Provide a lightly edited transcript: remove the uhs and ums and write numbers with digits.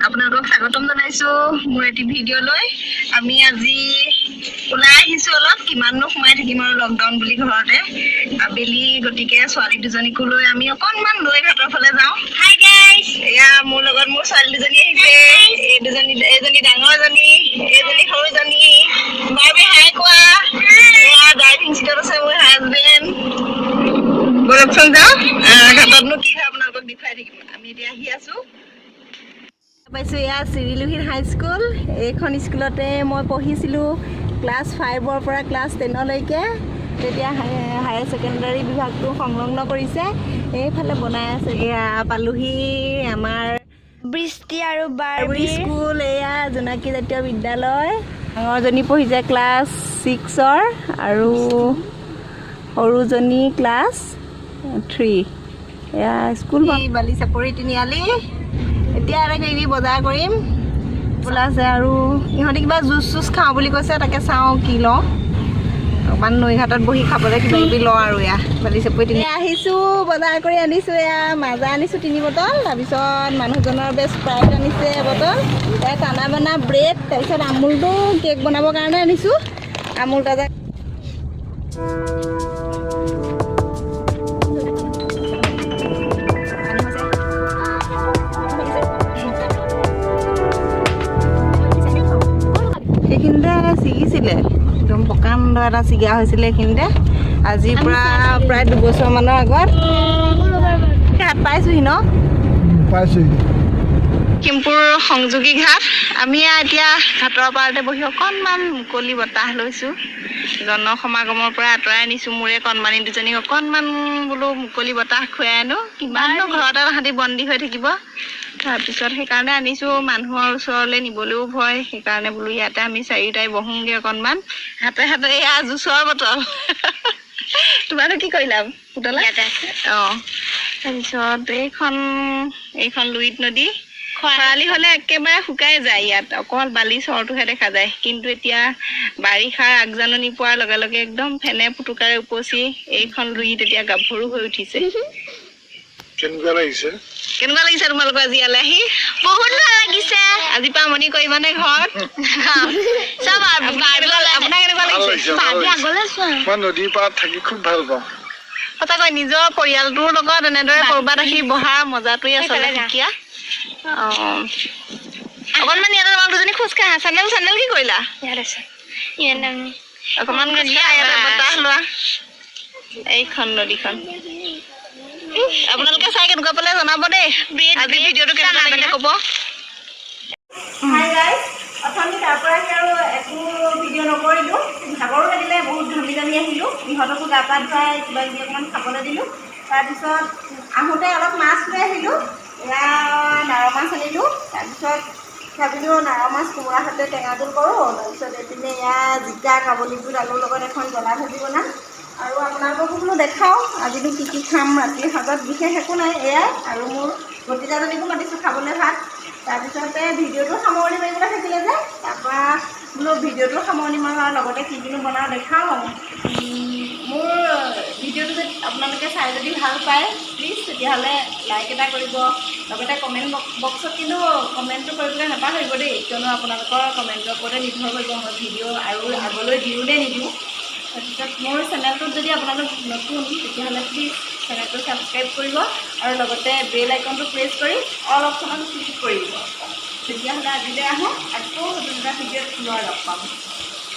আপোনালোকক স্বাগতম জনাইছো মোৰ এটি ভিডিঅ'লৈ। আমি আজি ওলাই আহিছো অলপ, কিমাননো সোমাই থাকিম আৰু লকডাউন বুলি ঘৰতে। আবেলি গতিকে ছোৱালী দুজনীকো লৈ আমি অকণমান নৈ ঘাটৰ ফালে যাওঁ। Hi guys. এয়া মোৰ লগত মোৰ ছোৱালী দুজনী আহিছে। এই দুজনী, এইজনী ডাঙৰজনী, এইজনী সৰুজনী। বাৰ্বি, হাই কোৱা। এয়া ড্ৰাইভিং চিটত আছে মোৰ হাজবেণ্ড। ব'লকচোন যাওঁ। ঘাটতনো কি হয় আপোনালোকক দেখুৱাই থাকিম। আমি এতিয়া আহি আছো, পাইছোঁ। এয়া চিৰিলোহিত হাইস্কুল। এইখন স্কুলতে মই পঢ়িছিলোঁ ক্লাছ 5ৰ পৰা ক্লাছ 10লৈকে। তেতিয়া হায়াৰ ছেকেণ্ডাৰী বিভাগটো সংলগ্ন কৰিছে, এইফালে বনাই আছে। এয়া পালোহি আমাৰ বৃষ্টি আৰু বাৰ্বি বাৰ্বি স্কুল। এয়া জোনাকী জাতীয় বিদ্যালয়। ডাঙৰজনী পঢ়িছে ক্লাছ 6ৰ আৰু সৰুজনী ক্লাছ 3। এয়া স্কুল বালি চাপৰি তিনিআলি। এতিয়া আৰু কিবি বজাৰ কৰিম ওলাইছে আৰু ইহঁতি কিবা জুচ চুচ খাওঁ বুলি কৈছে, তাকে চাওঁ কি লওঁ। অকণমান নৈ ঘাটত বহি খাবলৈ কিবা কিবি লওঁ। আৰু এয়া বালি চাপৰি তিনি আহিছোঁ, বজাৰ কৰি আনিছোঁ। এয়া মাজা আনিছোঁ তিনি বটল, তাৰপিছত মানুহজনৰ বাবে স্প্ৰাইট আনিছে এবটল, এয়া চানা বনা ব্ৰেড, তাৰপিছত আমুলটো কেক বনাবৰ কাৰণে আনিছোঁ, আমুল তাজা। সেইখিনিতে ছিগিছিলে, একদম প্ৰকাণ্ড এটা ছিগা হৈছিলে এইখিনিতে, আজিৰ পৰা প্ৰায় 2 বছৰমানৰ আগত। ঘাট পাইছোহি ন? পাইছোঁ। লখিমপুৰ সংযোগী ঘাট। আমি এতিয়া ঘাটৰ পাৰতে বহি অকণমান মুকলি বতাহ লৈছোঁ। জনসমাগমৰ পৰা আঁতৰাই আনিছোঁ মোৰে কণমানি দুজনীক, অকণমান বোলো মুকলি বতাহ খুৱাই আনো। কিমাননো ঘৰতে তাহাঁতি বন্দী হৈ থাকিব। তাৰপিছত সেইকাৰণে আনিছোঁ। মানুহৰ ওচৰলৈ নিবলৈও ভয়, সেইকাৰণে বোলো ইয়াতে আমি চাৰিওটাই বহোঁগৈ অকণমান। হাতে হাতে এয়া জুচৰ বটল। তোমাৰো কি কৰিলা পুতলা? ইয়াতে আছে। অঁ, তাৰপিছত এইখন লুইত নদী। খৰালি হ'লে একেবাৰে শুকাই যায়, ইয়াত অকল বালি চৰটোহে দেখা যায়। কিন্তু এতিয়া বাৰিষাৰ আগজাননী পোৱাৰ লগে লগে একদম ফেনে ফুটুকাৰে উপচি এইখন লুইত এতিয়া গাভৰু হৈ উঠিছে। কেনেকুৱা লাগিছে? কেনেকুৱা লাগিছে তোমালোকৰ আজি ইয়ালৈ আহি? বহুত ভাল লাগিছে। আজিৰ পৰা আমনি কৰিবানে ঘৰত? চব। আপোনাৰ কেনেকুৱা ভাল লাগিছে? লাগিছে, ভাল বাৰ্বি, লাগিছে। আগলৈ চোৱা। মই নদীৰ পাৰত থাকি খুব ভাল পাওঁ। সঁচাকৈ নিজৰ পৰিয়ালটোৰ লগত এনেদৰে ক'ৰবাত আহি বহাৰ মজাটোৱে আচলতে সেইফালে যা। সুকীয়া। অঁ, অকণমান ইয়াতে তোমালোক দুজনী খোজ কাঢ়া। চেণ্ডেল চেণ্ডেল কি কৰিলা? ইয়াত আছে, ইমান দামী। অকণমান খোজ কাঢ়া, ইয়াতে বতাহ লোৱা। এইখন নদীখন আপোনালোকে চাই কেনেকুৱা পালে জনাব দেই। ব্ৰেড, আজি ব্ৰেড, ভিডিঅ'টো কেনেকুৱা চানা লাগিলে বনা। ক'ব। হাই গাইজ, অথনি তাৰ পৰা আহি আৰু একো ভিডিঅ' নকৰিলোঁ। ভাগৰো লাগিলে বহুত, ঘামি জামি আহিলোঁ। ইহঁতকো গা পা ধুৱাই কিবা কিবি অকণমান খাবলৈ দিলোঁ। তাৰপিছত আহোঁতে অলপ মাছ লৈ আহিলোঁ। এয়া নাৰ মাছ আনিলোঁ। তাৰপিছত ভাবিলোঁ নাৰ মাছ কোমোৰা সৈতে টেঙা জোল কৰোঁ। তাৰপিছত এইপিনে এয়া জিকা কাবুলী বুট আলুৰ লগত এখন জ্বলা ভাজি বনাম। আৰু আপোনালোককো বোলো দেখাওঁ আজিনো কি কি খাম ৰাতিৰ সাজত। বিশেষ একো নাই, এয়াই। আৰু মোৰ ভতিজাজনীকো মাতিছোঁ খাবলৈ ভাত। তাৰপিছতে ভিডিঅ'টো সামৰণি মাৰিবলৈ থাকিলে যে, তাৰপৰা বোলো ভিডিঅ'টো সামৰণি মাৰোঁ আৰু লগতে কি কিনো বনাওঁ দেখাওঁ। মোৰ ভিডিঅ'টো যদি আপোনালোকে চাই যদি ভাল পায়, প্লিজ তেতিয়াহ'লে লাইক এটা কৰিব, লগতে কমেণ্ট বক্সত কিন্তু কমেণ্টটো কৰিবলৈ নাপাহৰিব দেই। কিয়নো আপোনালোকৰ কমেণ্টৰ ওপৰতে নিৰ্ভৰ কৰিব মই ভিডিঅ' আৰু আগলৈ দিওঁ নে নিদিওঁ। তাৰপিছত মোৰ চেনেলটোত যদি আপোনালোক নতুন, তেতিয়াহ'লে প্লিজ চেনেলটো ছাবস্ক্ৰাইব কৰিব আৰু লগতে বেল আইকনটো প্ৰেছ কৰি অল অপশ্যনত ক্লিক কৰি দিব। তেতিয়াহ'লে আজিলৈ আহোঁ, আকৌ নতুন এটা ভিডিঅ'ত পুনৰ লগ পাম।